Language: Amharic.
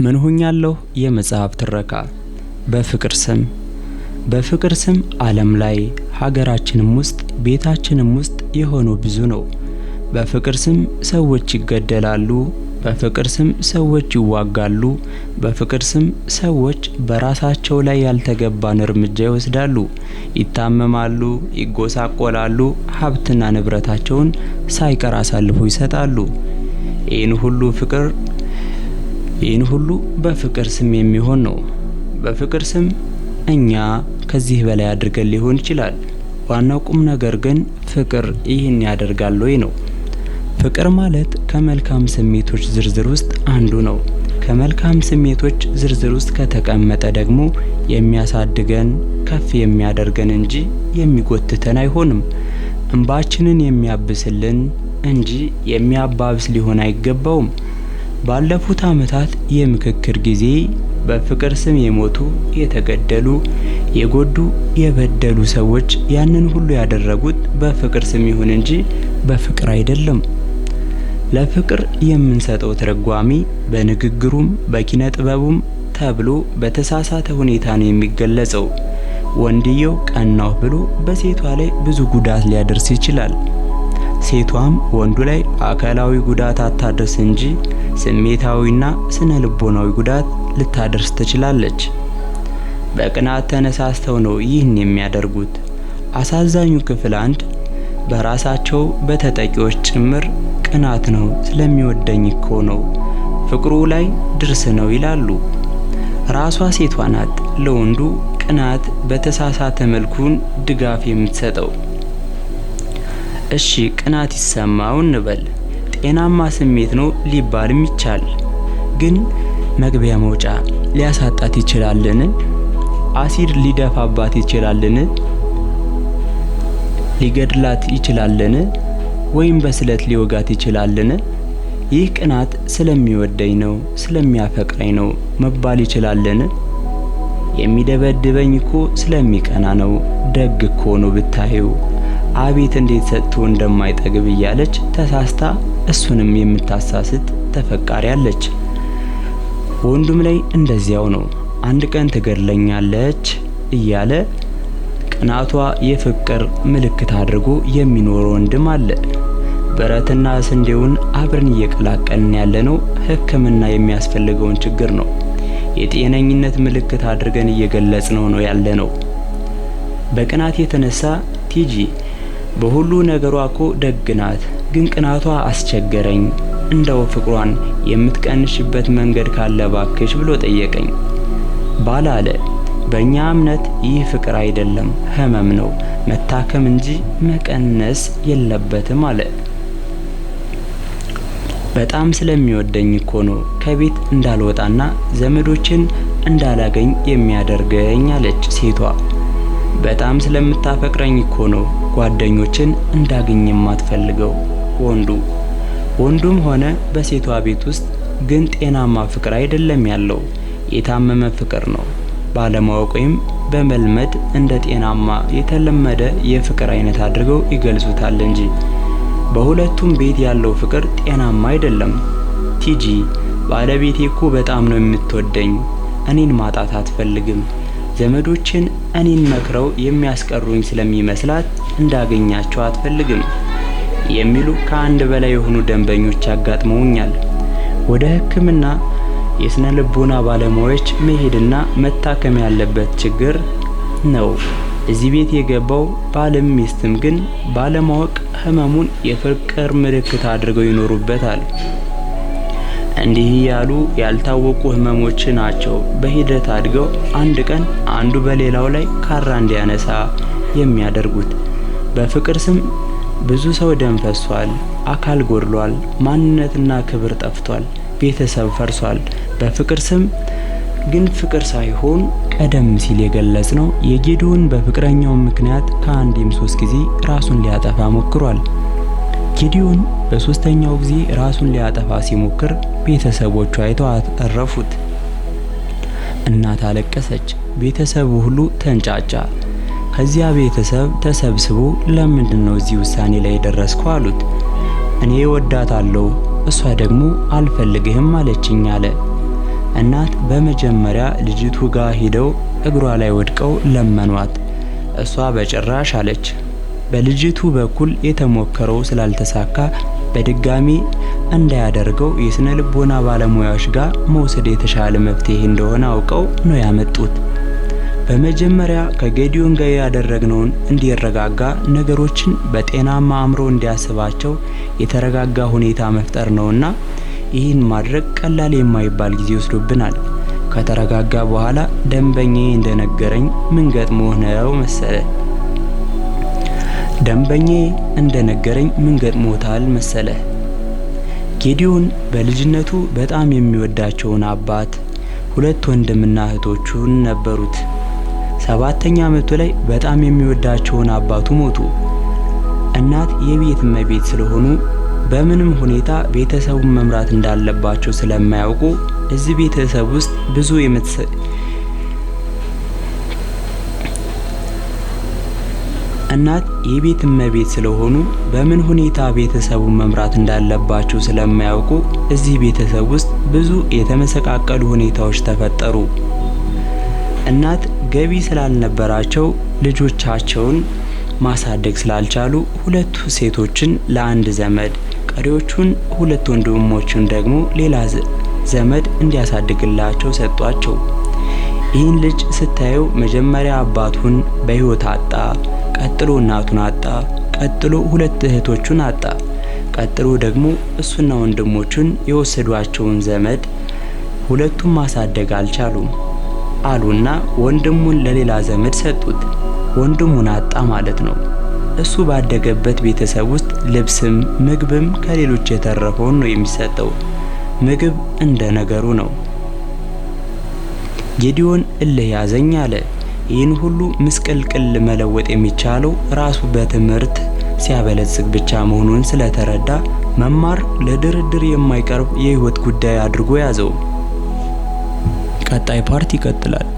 ምን ሆኛለሁ? የመጽሐፍ ትረካ። በፍቅር ስም። በፍቅር ስም ዓለም ላይ፣ ሀገራችንም ውስጥ፣ ቤታችንም ውስጥ የሆነው ብዙ ነው። በፍቅር ስም ሰዎች ይገደላሉ። በፍቅር ስም ሰዎች ይዋጋሉ። በፍቅር ስም ሰዎች በራሳቸው ላይ ያልተገባን እርምጃ ይወስዳሉ። ይታመማሉ፣ ይጎሳቆላሉ፣ ሀብትና ንብረታቸውን ሳይቀር አሳልፈው ይሰጣሉ። ይህን ሁሉ ፍቅር ይህን ሁሉ በፍቅር ስም የሚሆን ነው። በፍቅር ስም እኛ ከዚህ በላይ አድርገን ሊሆን ይችላል። ዋናው ቁም ነገር ግን ፍቅር ይህን ያደርጋል ወይ ነው። ፍቅር ማለት ከመልካም ስሜቶች ዝርዝር ውስጥ አንዱ ነው። ከመልካም ስሜቶች ዝርዝር ውስጥ ከተቀመጠ ደግሞ የሚያሳድገን፣ ከፍ የሚያደርገን እንጂ የሚጎትተን አይሆንም። እንባችንን የሚያብስልን እንጂ የሚያባብስ ሊሆን አይገባውም። ባለፉት ዓመታት የምክክር ጊዜ በፍቅር ስም የሞቱ፣ የተገደሉ፣ የጎዱ፣ የበደሉ ሰዎች ያንን ሁሉ ያደረጉት በፍቅር ስም ይሁን እንጂ በፍቅር አይደለም። ለፍቅር የምንሰጠው ትርጓሜ በንግግሩም በኪነ ጥበቡም ተብሎ በተሳሳተ ሁኔታ ነው የሚገለጸው። ወንድየው ቀናሁ ብሎ በሴቷ ላይ ብዙ ጉዳት ሊያደርስ ይችላል። ሴቷም ወንዱ ላይ አካላዊ ጉዳት አታድርስ እንጂ ስሜታዊና ስነ ልቦናዊ ጉዳት ልታደርስ ትችላለች። በቅናት ተነሳስተው ነው ይህን የሚያደርጉት። አሳዛኙ ክፍል አንድ በራሳቸው በተጠቂዎች ጭምር ቅናት ነው፣ ስለሚወደኝ እኮ ነው፣ ፍቅሩ ላይ ድርስ ነው ይላሉ። ራሷ ሴቷ ናት ለወንዱ ቅናት በተሳሳተ መልኩን ድጋፍ የምትሰጠው። እሺ ቅናት ይሰማው እንበል፣ ጤናማ ስሜት ነው ሊባልም ይቻል። ግን መግቢያ መውጫ ሊያሳጣት ይችላልን? አሲድ ሊደፋባት ይችላልን? ሊገድላት ይችላልን? ወይም በስለት ሊወጋት ይችላልን? ይህ ቅናት ስለሚወደኝ ነው፣ ስለሚያፈቅረኝ ነው መባል ይችላልን? የሚደበድበኝ እኮ ስለሚቀና ነው፣ ደግ እኮ ነው ብታዩ፣ አቤት እንዴት ሰጥቶ እንደማይጠግብ እያለች ተሳስታ እሱንም የምታሳስት ተፈቃሪ አለች። ወንዱም ላይ እንደዚያው ነው። አንድ ቀን ትገድለኛለች እያለ ቅናቷ የፍቅር ምልክት አድርጎ የሚኖር ወንድም አለ። ብረትና ስንዴውን አብረን እየቀላቀልን ያለነው ሕክምና የሚያስፈልገውን ችግር ነው። የጤነኝነት ምልክት አድርገን እየገለጽነው ነው ያለነው። በቅናት የተነሳ ቲጂ በሁሉ ነገሯ እኮ ደግ ናት፣ ግን ቅናቷ አስቸገረኝ፣ እንደው ፍቅሯን የምትቀንሽበት መንገድ ካለ ባክሽ ብሎ ጠየቀኝ። ባል አለ፣ በእኛ እምነት ይህ ፍቅር አይደለም፣ ህመም ነው፣ መታከም እንጂ መቀነስ የለበትም አለ። በጣም ስለሚወደኝ እኮ ነው ከቤት እንዳልወጣና ዘመዶችን እንዳላገኝ የሚያደርገኝ አለች ሴቷ። በጣም ስለምታፈቅረኝ እኮ ነው ጓደኞችን እንዳገኝ የማትፈልገው ወንዱ። ወንዱም ሆነ በሴቷ ቤት ውስጥ ግን ጤናማ ፍቅር አይደለም ያለው፣ የታመመ ፍቅር ነው። ባለማወቅ ወይም በመልመድ እንደ ጤናማ የተለመደ የፍቅር አይነት አድርገው ይገልጹታል እንጂ በሁለቱም ቤት ያለው ፍቅር ጤናማ አይደለም። ቲጂ ባለቤቴ እኮ በጣም ነው የምትወደኝ፣ እኔን ማጣት አትፈልግም። ዘመዶችን እኔን መክረው የሚያስቀሩኝ ስለሚመስላት እንዳገኛቸው አትፈልግም የሚሉ ከአንድ በላይ የሆኑ ደንበኞች አጋጥመውኛል። ወደ ሕክምና የስነ ልቦና ባለሙያዎች መሄድና መታከም ያለበት ችግር ነው። እዚህ ቤት የገባው ባልም ሚስትም ግን ባለማወቅ ህመሙን የፍቅር ምልክት አድርገው ይኖሩበታል። እንዲህ ያሉ ያልታወቁ ህመሞች ናቸው በሂደት አድገው አንድ ቀን አንዱ በሌላው ላይ ካራ እንዲያነሳ የሚያደርጉት። በፍቅር ስም ብዙ ሰው ደም ፈሷል፣ አካል ጎድሏል፣ ማንነትና ክብር ጠፍቷል፣ ቤተሰብ ፈርሷል። በፍቅር ስም ግን ፍቅር ሳይሆን ቀደም ሲል የገለጽነው የጌዲዮን በፍቅረኛው ምክንያት ከአንዴም 3 ጊዜ ራሱን ሊያጠፋ ሞክሯል። ጌዲዮን በ3ኛው ጊዜ ራሱን ሊያጠፋ ሲሞክር ቤተሰቦቹ አይተው አተረፉት። እናት አለቀሰች፣ ቤተሰቡ ሁሉ ተንጫጫ። ከዚያ ቤተሰብ ተሰብስቦ ለምንድን ነው እዚህ ውሳኔ ላይ የደረስከው አሉት። እኔ እወዳታለሁ፣ እሷ ደግሞ አልፈልግህም አለችኝ አለ። እናት በመጀመሪያ ልጅቱ ጋር ሂደው እግሯ ላይ ወድቀው ለመኗት። እሷ በጭራሽ አለች። በልጅቱ በኩል የተሞከረው ስላልተሳካ በድጋሚ እንዳያደርገው የስነ ልቦና ባለሙያዎች ጋር መውሰድ የተሻለ መፍትሄ እንደሆነ አውቀው ነው ያመጡት። በመጀመሪያ ከጌዲዮን ጋር ያደረግነውን እንዲረጋጋ፣ ነገሮችን በጤናማ አእምሮ እንዲያስባቸው የተረጋጋ ሁኔታ መፍጠር ነውና ይህን ማድረግ ቀላል የማይባል ጊዜ ወስዶብናል። ከተረጋጋ በኋላ ደንበኛዬ እንደነገረኝ ምን ገጥሞህ ነው መሰለ? ደንበኛዬ እንደነገረኝ ምን ገጥሞታል መሰለ? ጌዲዮን በልጅነቱ በጣም የሚወዳቸውን አባት፣ ሁለት ወንድምና እህቶቹን ነበሩት። 7ኛ ዓመቱ ላይ በጣም የሚወዳቸውን አባቱ ሞቱ። እናት የቤት እመቤት ስለሆኑ በምንም ሁኔታ ቤተሰቡን መምራት እንዳለባቸው ስለማያውቁ እዚህ ቤተሰብ ውስጥ ብዙ እናት የቤት እመቤት ስለሆኑ በምን ሁኔታ ቤተሰቡን መምራት እንዳለባቸው ስለማያውቁ እዚህ ቤተሰብ ውስጥ ብዙ የተመሰቃቀሉ ሁኔታዎች ተፈጠሩ። እናት ገቢ ስላልነበራቸው ልጆቻቸውን ማሳደግ ስላልቻሉ ሁለቱ ሴቶችን ለአንድ ዘመድ፣ ቀሪዎቹን ሁለት ወንድሞችን ደግሞ ሌላ ዘመድ እንዲያሳድግላቸው ሰጧቸው። ይህን ልጅ ስታየው መጀመሪያ አባቱን በሕይወት አጣ፣ ቀጥሎ እናቱን አጣ፣ ቀጥሎ ሁለት እህቶቹን አጣ፣ ቀጥሎ ደግሞ እሱና ወንድሞቹን የወሰዷቸውን ዘመድ ሁለቱም ማሳደግ አልቻሉም አሉና ወንድሙን ለሌላ ዘመድ ሰጡት። ወንድሙን አጣ ማለት ነው። እሱ ባደገበት ቤተሰብ ውስጥ ልብስም ምግብም ከሌሎች የተረፈውን ነው የሚሰጠው። ምግብ እንደ ነገሩ ነው። ጌዲዮን እልህ ያዘኝ አለ። ይህን ሁሉ ምስቅልቅል መለወጥ የሚቻለው ራሱ በትምህርት ሲያበለጽግ ብቻ መሆኑን ስለተረዳ መማር ለድርድር የማይቀርብ የህይወት ጉዳይ አድርጎ ያዘው። ቀጣይ part ይቀጥላል።